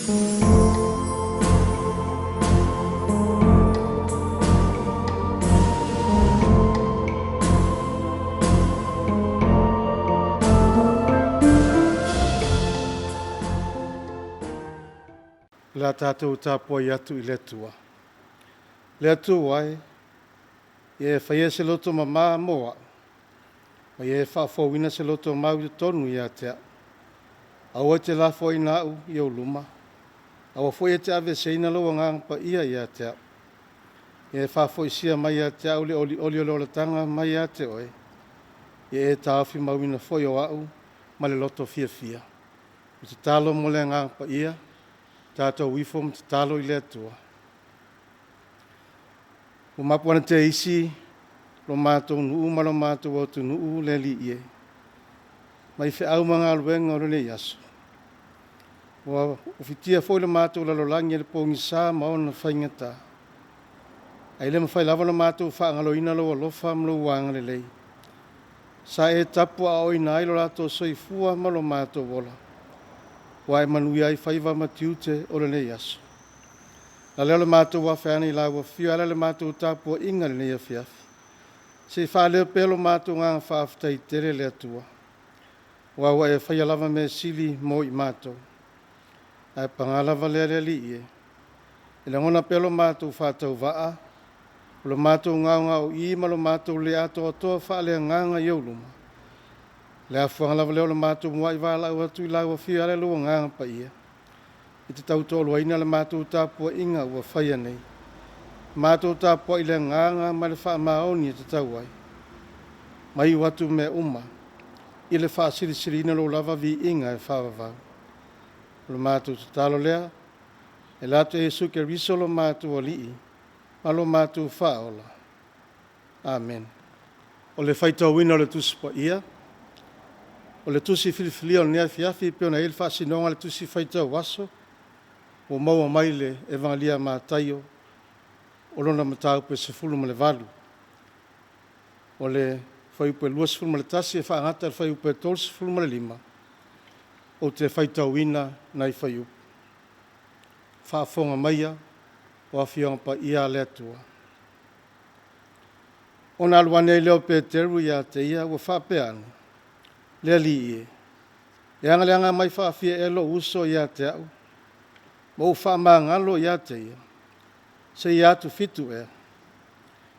O le a tatou tapuai atu i le Atua. Le Atua e, ia e faia se loto mamā mo a'u, ma ia e faafouina se loto mau i totonu ia te a'u. Aua e te lafoaina a'u i ou luma, aua foi e te aveeseina lou Agaga Paia ia te a'u. Ia e faafoisia mai ia te a'u le olioli o le olataga mai ia te oe, ia e taofi mauina foi o a'u ma le loto fiafia. O tatalo mo le Agaga Paia, tatou ifo ma tatalo i le Atua. Ua mapu ane te isi lo matou nuu ma lo matou atunuu le Alii e, mai feau ma galuega o lenei aso. Ua ufitia foi le matou lalolagi e le pogisa ma ona faigata. Ae le mafai lava ona matou faagaloina lou alofa ma lou agalelei. Sa e tapuaaoina ai lo latou soifua ma lo matou ola. Ua e manuia ai faiva ma tiute o lenei aso. A lea o le matou afe ane i lau afio e ala i le matou tapuaiga i lenei afiafi. Se i faaleo pea lo matou agaga faafetai tele i le Atua, aua ua e faia lava mea sili mo i matou. Ae paga lava lea le Alii e, e lagona pea lo matou faatauvaa, o lo matou gaogaoi ma lo matou le atoatoa faaleagaga i ou luma. O le afuaga lava lea o le matou muai valaau atu i lau afio e ala i lou Agaga Paia, e te tautoaluaina le matou tapuaiga ua faia nei. Matou tapuai i le agaga ma le faamaoni e tatau ai, ma iu atu mea uma i le faasilisiliina o lou lava viiga e faavavau. O le matou tatalo lea, e ala atu ia Iesu Keriso lo matou Alii ma lo matou Faaola. Amene. O le faitauina o le Tusi Paia, o le tusi filifilia o lenei afiafi e pei ona i ai le faasinoga a le tusi faitau aso, ua maua mai le Evagelia a Mataio o lona mataupu e 18. O le fuaiupu e 21 e faagata i le fuaiupu e 35, ou te faitauina nai fuaiupu. Faafofoga maia o Afioaga Paia a le Atua. Ona alu ane ai lea o Peteru ia te ia ua faapea ane, Le Alii e, e agaleaga mai faafia ea lou uso ia te a'u, ma ou faamagalo ia te ia, seia atu fitu ea?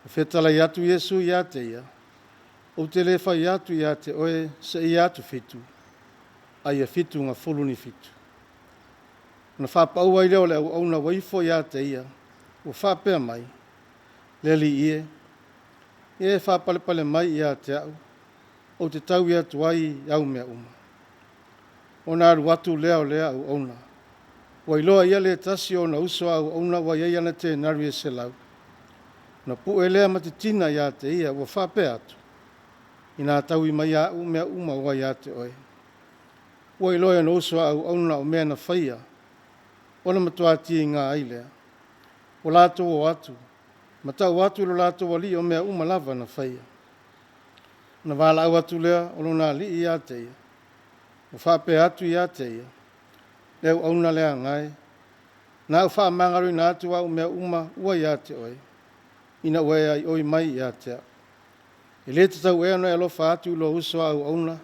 Na fetalai atu Iesu ia te ia, Ou te le fai atu ia te oe seia atu fitu, a ia 77. Ona faapau ai lea o le auauna ua ifo ia te ia, ua faapea mai, Le Alii e, ia e faapalepale mai ia te a'u, ou te taui atu ai au mea uma. Ona alu atu lea o lea auauna, ua iloa e ia le tasi o ona uso a auauna ua i ai ana tenari e 100. Ona pue lea ma titina ia te ia, ua faapea atu, Inā taui mai a'u mea uma ua ia te oe. Ua iloa e ona uso a auauna o mea na faia, ona matua tiga ai lea. Ua latou o atu, ma tau atu i lo latou alii o mea uma lava na faia. Ona valaau atu lea o lona alii ia te ia, ua faapea atu ia te ia, Le auauna leaga e, na au faamagaloina atu au mea uma ua ia te oe, ina ua e aioi mai ia te a'u. E le tatau ea ona e alofa atu i lou uso a auauna,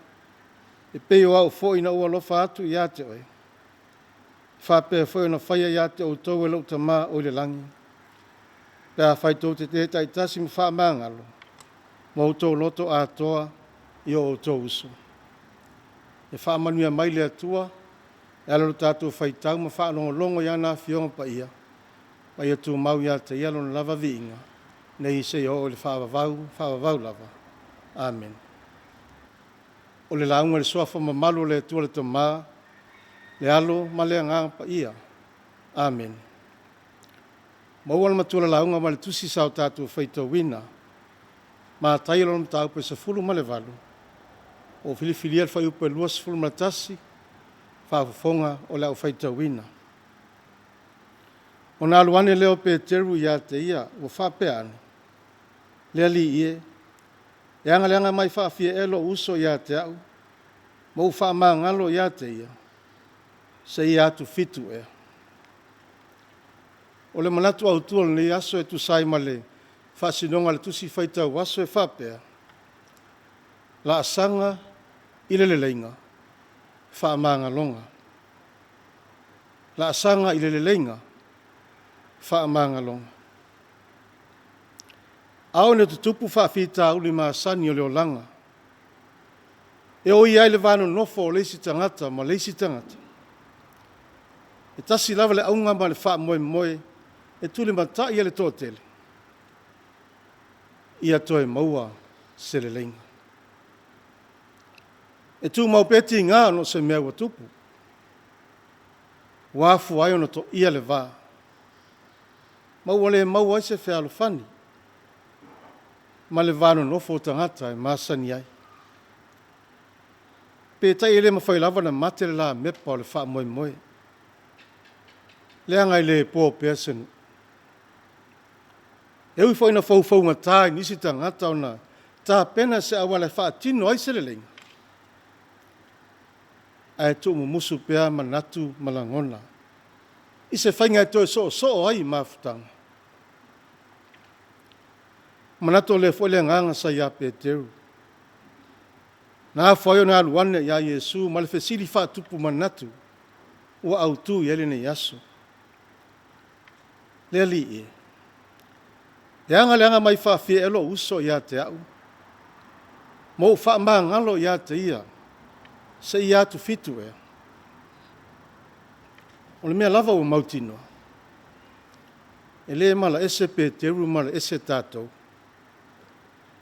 e pei o a'u foi na ou alofa atu ia te oe? E faapea foi ona faia ia te outou e lou Tama o i le lagi, pe afai tou te le taitasi ma faamagalo ma outou loto atoa i o outou uso. E faamanuia mai le Atua e ala i lo tatou faitau ma faalogologo i ana Afioga Paia, ma ia tumau ia te Ia Lona lava viiga, nei seia oo i le faavavau, faavavau lava. Amene. O le lauga i le Suafa mamalu o le Atua le Tama, le Alo ma le Agaga Paia. Amene. Maua le matua lauga mai le tusi sa o tatou faitauina. Mataio lona mataupu e 18, ua filifilia le fuaiupu e 21, faafofoga o le au faitauina. Ona alu ane lea o Peteru ia te ia, ua faapea ane, Le Alii e, e agaleaga mai faafia ea lou uso ia te a'u, ma ou faamagalo ia te ia, seia atu fitu ea? O le manatu autu o lenei aso e tusa ai ma le faasinoga a le Tusi Faitau Aso e faapea, Laasaga i le Leleiga, Faamagaloga. Laasaga i le Leleiga, Faamagaloga. Ao ina tutupu faafitauli masani o le olaga, e oia ai le va nonofo o le isi tagata ma le isi tagata, e tasi lava le auga ma le faamoemoe e tulimatai e le toatele, ia toe maua se leleiga. E tumau pea tiga ona o se mea ua tupu, ua afua ai ona toia le va, ma ua le maua ai se fealofani ma le va nonofo o tagata e masani ai. Peitai e le mafai lava ona mate le lamepa o le faamoemoe, leaga e le po pea se nuu. E ui foi ina foufougata i nisi tagata ona tapena se auala e faatino ai se leleiga, ae tuumumusu pea manatu ma lagona i se faiga e toe soosoo ai mafutaga. Manatu o lea foi le agaga sa ia Peteru, na afua ai ona alu ane ia Iesu ma le fesili faatupu manatu ua autu i ai lenei aso. Le Alii e, e aga le aga mai faafia ea lou uso ia te au, ma ou faamagalo ia te ia seia atufitu ea? O le mea lava ua mautinoa, e le malaese Peteru, malaese tatou.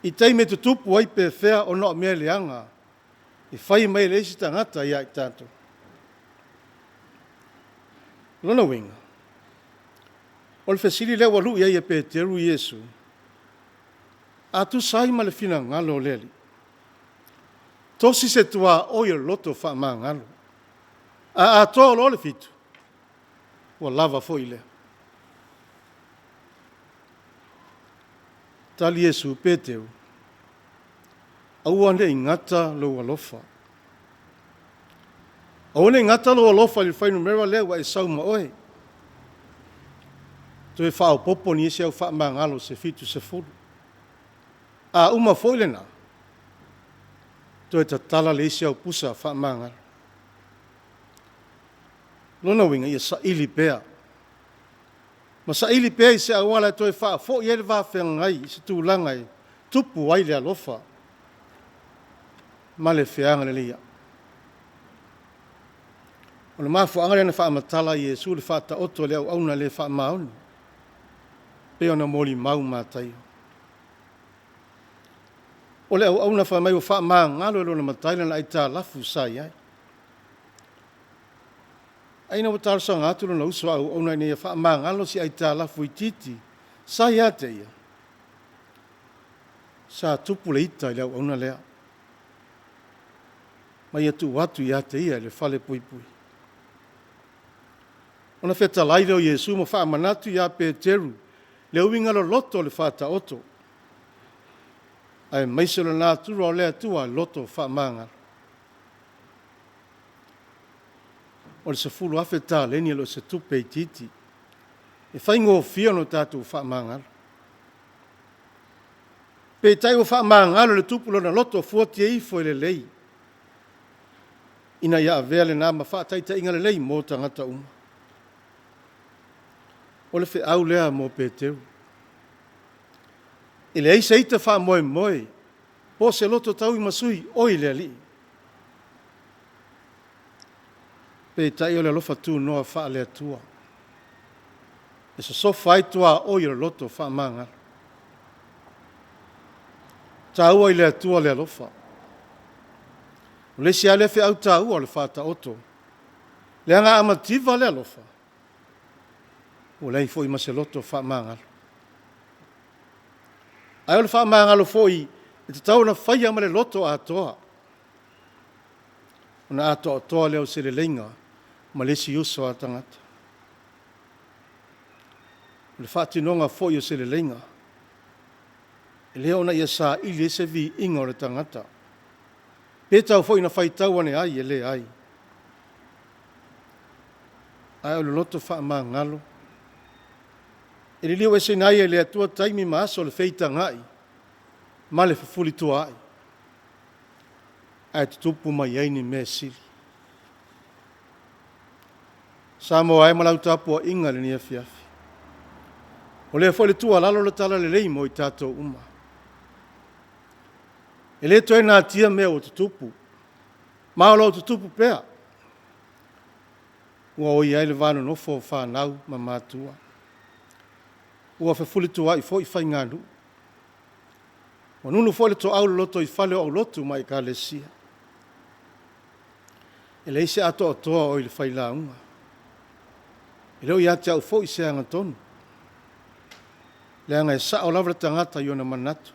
I taimi e tutupu ai pefea ona o mea leaga e fai mai e le isi tagata ia i tatou. O lona uiga, o le fesili lea ua lui ai e Peteru Iesu, a tusa ai ma le finagalo o le Alii, tosi se tuaoi o le loto faamagalo, a atoa loa le fitu, ua lava foi lea. Tali Iesu, Peteru, aua ne i gata lou alofa. Aua ne i gata lou alofa i le fuainumera lea ua e sau ma oe. Toe faaopoopo nisi au faamagalo se 70. A uma foi lena, toe tatala le isi au pusa faamagalo. Lona uiga, ia saili pea, ma saili pea i se auala e toe faafoi ai le va feagai i se tulaga e tupu ai le alofa ma le feagaleleiai. O le mafuaaga lea na faamatala ai e Iesu le faataoto a le auauna le faamaoni, pei ona molimau Mataio. O le auauna fai mai ua faamagalo e lona matai lana aitalafu sa i ai. Ae ina ua talosaga atu lona uso a auauna ina ia faamagalo si aitalafu itiiti sa ia te ia, sa tupu le ita i le auauna lea, ma ia tuu atu ia te ia i le falepuipui. Ona fetalai lea o Iesu ma faamanatu ia Peteru le uiga loloto o le faataoto, aemaise o le natura o le Atua loto faamagalo. O le 10,000 taleni e le o se tupe itiiti, e faigofie ona tatou faamagalo. Peitai ua faamagalo e le Tupu lona loto fuatia ifo e lelei, ina ia avea lena ma faataitaiga lelei mo tagata uma. O le feau lea mo Peteru. E leai se ita faamoemoe po o se loto tauimasui oi le Alii. Peitai o le alofa tunoa faale-Atua, e sosofa ai tuaoi o le loto faamagalo. E taua i le Atua le alofa. O le isi lava lea feau taua o le Faataoto, leaga a mativa le alofa, ua leai foi ma se loto faamagalo. Ae o le faamagalo foi e tatau ona faia ma le loto atoa, ona atoatoa lea o se leleiga ma le isi uso a tagata. O le faatinoga foi o se leleiga, e le ona ia saili ai se viiga o le tagata, pe tau foi ina faitau ane ai e leai. Ae o le loto faamagalo, E liliu eseina ai e le Atua taimi ma aso o le feitagai ma le fefulituaai, ae tutupu mai ai ni mea sili. Samoa e ma lau tapuaiga i lenei afiafi, o lea foi le tuualalo le talalelei mo i tatou uma. E le toe natia mea ua tutupu, ma o lo o tutupu pea. Ua oi ai le va nonofo o fanau ma matua. Ua fefulituaai foi faiganuu. Ua nunu foi le toau i le lotoifale o aulotu ma Ekalesia. E leai se atoatoa o i le failauga. E le o ia te au foi se agatonu, leaga e sao lava le tagata i ona manatu,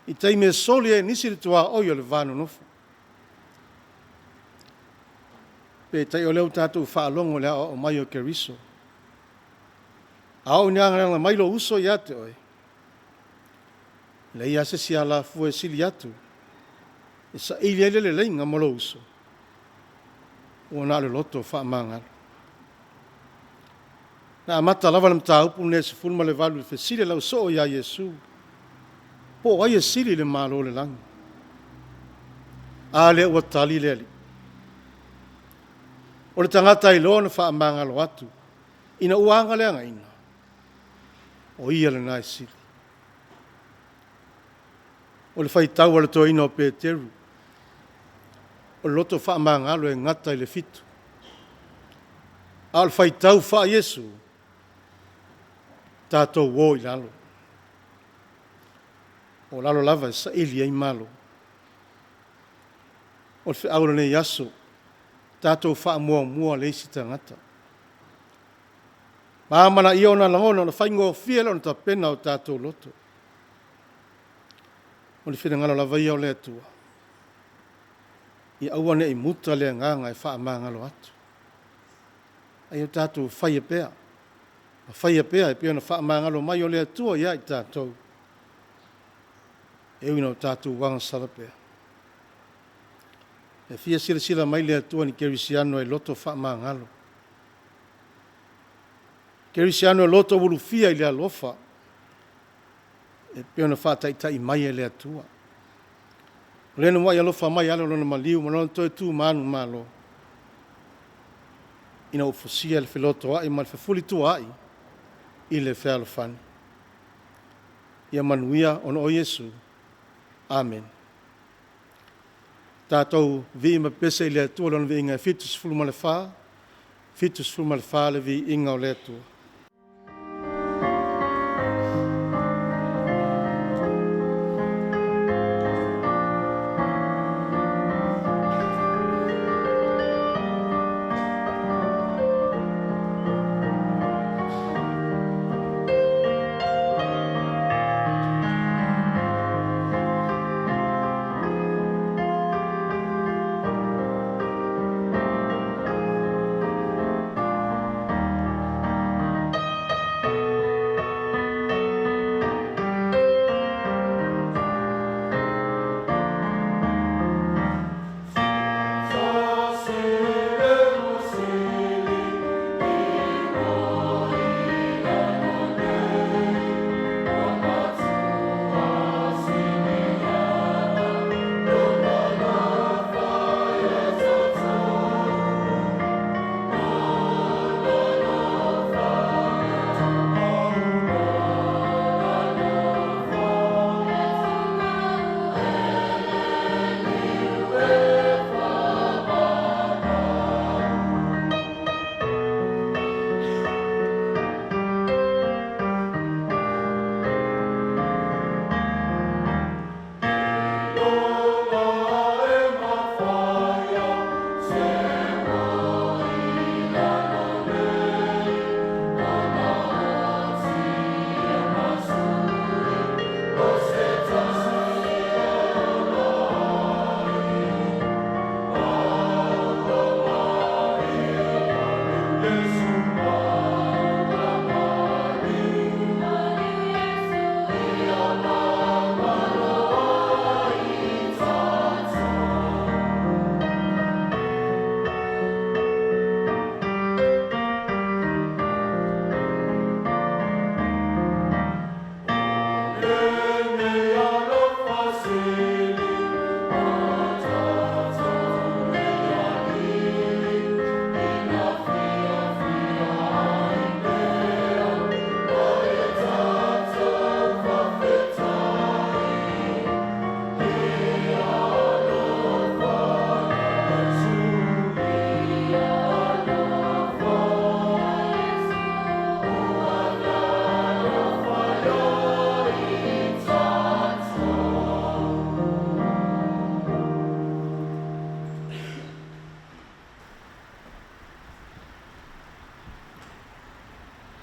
i taimi e soli ai e nisi le tuaoi o le va nonofo. Peitai o lea ua tatou faalogo i le aoao mai o Keriso, a oo ina agaleaga mai lou uso ia te oe, e leai lava se isi alafua e sili atu e saili ai le leleiga mo lou uso, ua na o le loto faamagalo. Na amata lava le mataupu lenei a le 18 i le fesili a le ausoo ia Iesu, po o ai e sili i le Malo o le lagi? A lea ua tali le Alii, o le tagata e iloa ona faamagalo atu ina ua agaleagaina, o ia lena e sili. O le faitau a le toeaina o Peteru, o le loto faamagalo e gata i le 7, a o le faitau faa-Iesu, tatou o i lalo. O lalo lava e saili ai malo. O le feau o lenei aso, tatou faamuamua le isi tagata. Ma amanaia ona lagona ona faigofie lea ona tapena o tatou loto. O le finagalo lava ia o le Atua, ia aua ne i muta le agaga e faamagalo atu, a ia tatou faia pea, ma faia pea e pei ona faamagalo mai o le Atua ia i tatou, e ui ina o tatou agasala pea. E fia silasila mai le Atua i ni kerisiano e loto faamagalo, kerisiano e loto ua ulufia i le alofa, e pei ona faataitai mai e le Atua. O lea na muai alofa mai e ala i Lona maliu ma Lona toe tu manumalo, ina ua fusia le felotoai ma le fefulituaai i le fealofani. Ia manuia ona o Iesu. Amene. Tatou vivii ma pepese i le Atua i Lona viiga e 74, 74 le viiga o le Atua.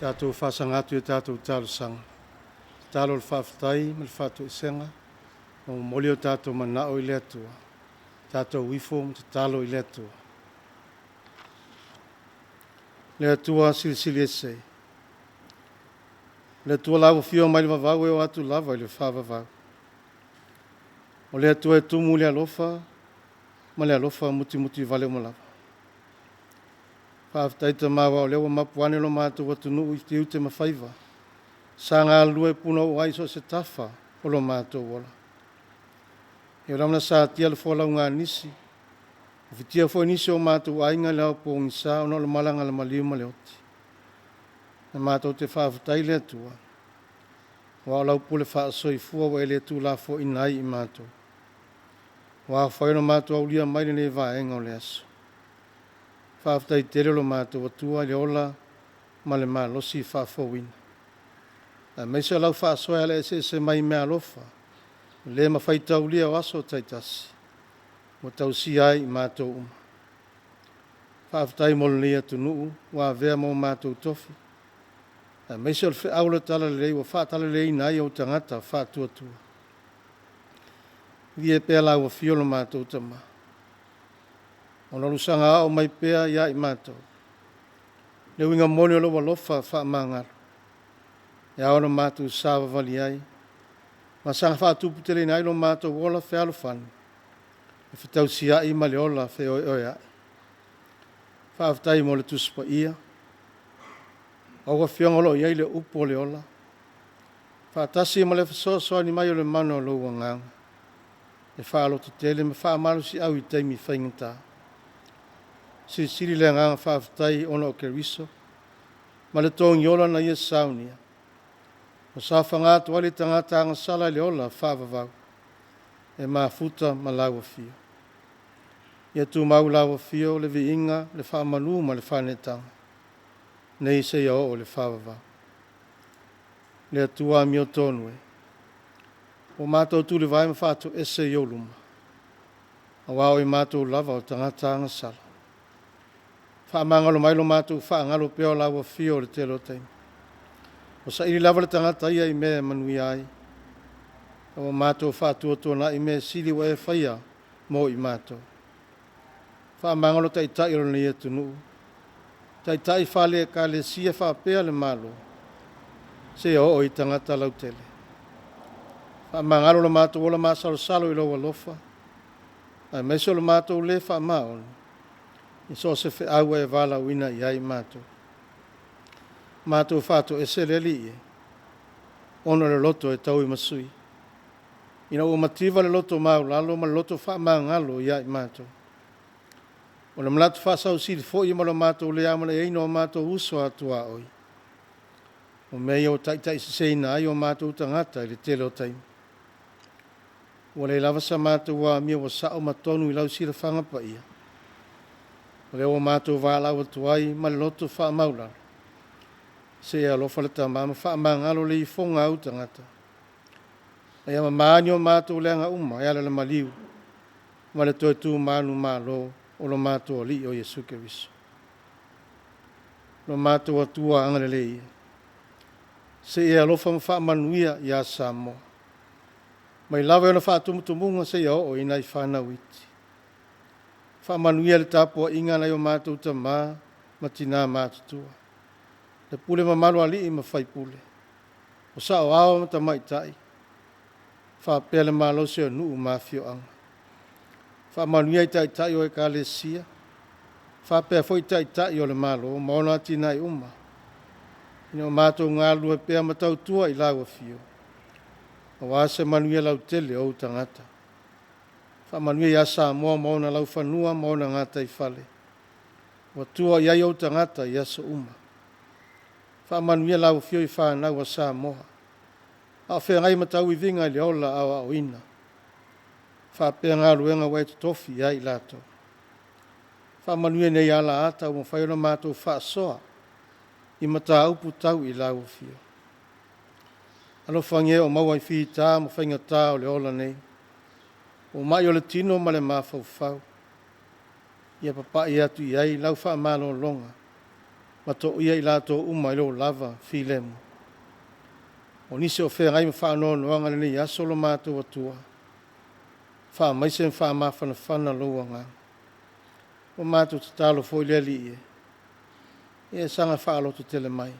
Tatou faasaga atu i a tatou talosaga, tatalo o le faafetai ma le faatoesega, ma momoli o tatou manao i le Atua. Tatou ifo ma tatalo i le Atua. Le Atua Silisili Ese, le Atua lau Afio mai le vavau e oo atu lava i le faavavau. O le Atua e tumu i le alofa ma le alofa mutimuti vale uma lava. Faafetai Tama aua o lea ua mapu ane lo matou atunuu i tiute ma faiva, sa galulue punouai i so o se tafa o lo matou ola. E ui lava ina satia le folauga a nisi, ua fitia foi nisi o matou aiga i le ao pogisa ona o le malaga a le maliu ma le oti. E matou te faafetai i le Atua, aua o lau pule faasoifua ua e le tuulafoaina ai i matou. Ua afai ona matou aulia mai lenei vaega o le aso. Faafetai tele lo matou Atua i le ola ma le malosi faafouina. Aemaise o lau faasoa e ala eseese mai i meaalofa, le mafai taulia o aso taitasi, ua tausia ai i matou uma. Faafetai mo lenei atunuu ua avea ma o matou tofi, aemaise o le feau o le Talalelei ua faatalaleleiina ai ou tagata faatuatua. Viia pea lau Afio lo matou Tama, ona o lou saga ao mai pea ia i matou, le uiga moni o lou alofa faamagalo, e ao ona matou savavali ai, ma saga faatuputeleina ai lo matou ola fealofani, e fetausiai ma le ola feoeoeai. Faafetai mo le Tusi Paia, o lau Afioga o lo o i ai le upu o le ola, faatasi ma le fesoasoani mai o le mana o lou Agaga, e faalototele ma faamalosiau i taimi faigata. Silisili le agaga faafetai ona o Keriso ma le togiola na ia saunia, ua saofaga atu ai le tagata agasala i le ola faavavau, e mafuta ma lau Afio. Ia tumau i lau Afio le viiga, le faamalu ma le faaneetaga, nei seia oo i le faavavau. Le Atua amiotonu e, ua matou tulivae ma faatoese i ou luma, aua o i matou lava o tagata agasala. Faamagalo mai lo matou faagalo pea o lau Afio i le tele o taimi. Ua saili lava le tagata ia i mea e manuia ai, ae ua matou faatuatuanai mea sili ua e faia mo i matou. Faamagalo Taitai o lenei atunuu, Taitai faale-Ekalesia faapea le Malo, seia oo i tagata lautele. Faamagalo lo matou ola masalosalo i lou alofa, aemaise o lo matou le faamaoni i so o se feau ua e valaauina i ai matou. Matou faatoese le Alii e, ona o le loto e tauimasui, ina ua mativa le loto maualalo ma le loto faamagalo ia i matou. O le manatu faasausili foi ma lo matou le amanaiaina o matou uso a tuaoi, o mea ia ua taitaiseseina ai o matou tagata i le tele o taimi. Ua le lava sa matou amio ua sao ma tonu i lau silafaga paia, o lea ua matou valaau atu ai ma le loto faamaualalo, se e alofa le Tama ma faamagalo le ifoga a ou tagata. A ia mama ni o matou leaga uma e ala i le maliu ma le toe tu manumalo o lo matou Alii o Iesu Keriso. Lo matou Atua agalelei e, se i e alofa ma faamanuia ia Samoa, mai lava i ona faatumutumuga seia oo i nai fanau iti. Faamanuia le tapuaiga a nai o matou tama ma tina matutua, le pule mamalu a alii ma faipule, o saoao ma tamaitai, faapea le malosi o nuu ma afioaga. Faamanuia i Taitai o Ekalesia, faapea foi Taitai o le Malo ma ona atinae uma, ina o matou galulue pea ma tautua i lau Afio, aua se manuia lautele o ou tagata. Faamanuia ia Samoa ma ona laufanua ma ona gataifale, ua tua i ai ou tagata i aso uma. Faamanuia lau Afio i fanau a Samoa, a o feagai ma tauiviga i le ola aoaoina, faapea galuega ua e totofi i ai i latou. Faamanuia nei alaata ua mafai ona matou faasoa i mataupu tau i lau Afio. Alofagia e o maua i fita ma faigata o le ola nei, o mai o le tino ma le mafaufau, ia papai atu i ai lau faamalologa. Ma toia i latou uma i lou lava filemu. O nisi o feagai ma faanoanoaga i lenei aso lo matou Atua, faamaise ma faamafanafana lou agaga. Ua matou tatalo foi le Alii e, ia e saga faalototele mai,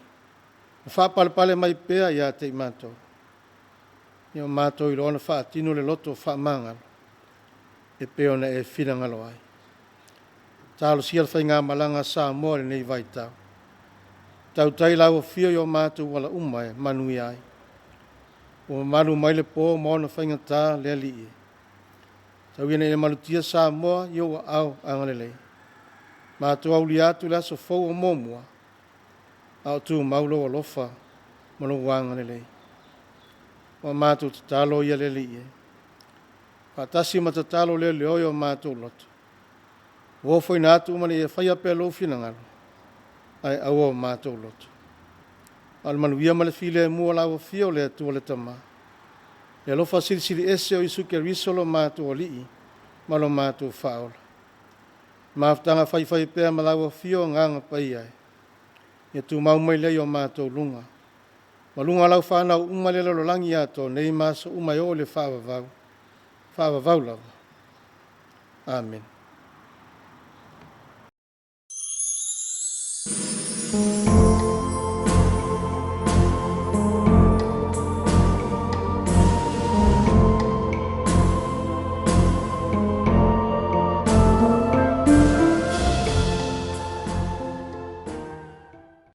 ma faapalepale mai pea ia te i matou, ia matou iloa ona faatino le loto faamagalo, e pei ona e finagalo ai. Talosia le faigamalaga a Samoa i lenei vaitau. Tautai lau Afio i o matou ala uma e manuia ai. Ua mamalu mai le po ma ona faigata le Alii e. Tau ina ia malutia Samoa i ou aao agalelei. Matou aulia atu le aso fou o muamua, a o tumau lou alofa ma lou agalelei. Ua matou tatalo ia le Alii e. Faatasi ma tatalo leleoa i o matou loto. Ua ofoina atu ma le ia faia pea lou finagalo, ae aua o matou loto. A o le manuia ma le filemu o lau Afio le Atua le Tama, le alofa silisili ese o Iesu Keriso lo matou Alii ma lo matou Faaola. Mafutaga faifaipea ma lau Afio Agaga Paia e, ia tumau mai lea i o matou luga. Ma luga o lau fanau uma i le lalolagi atoa nei ma aso uma e oo i le faavavau, faavavau lava. Amene.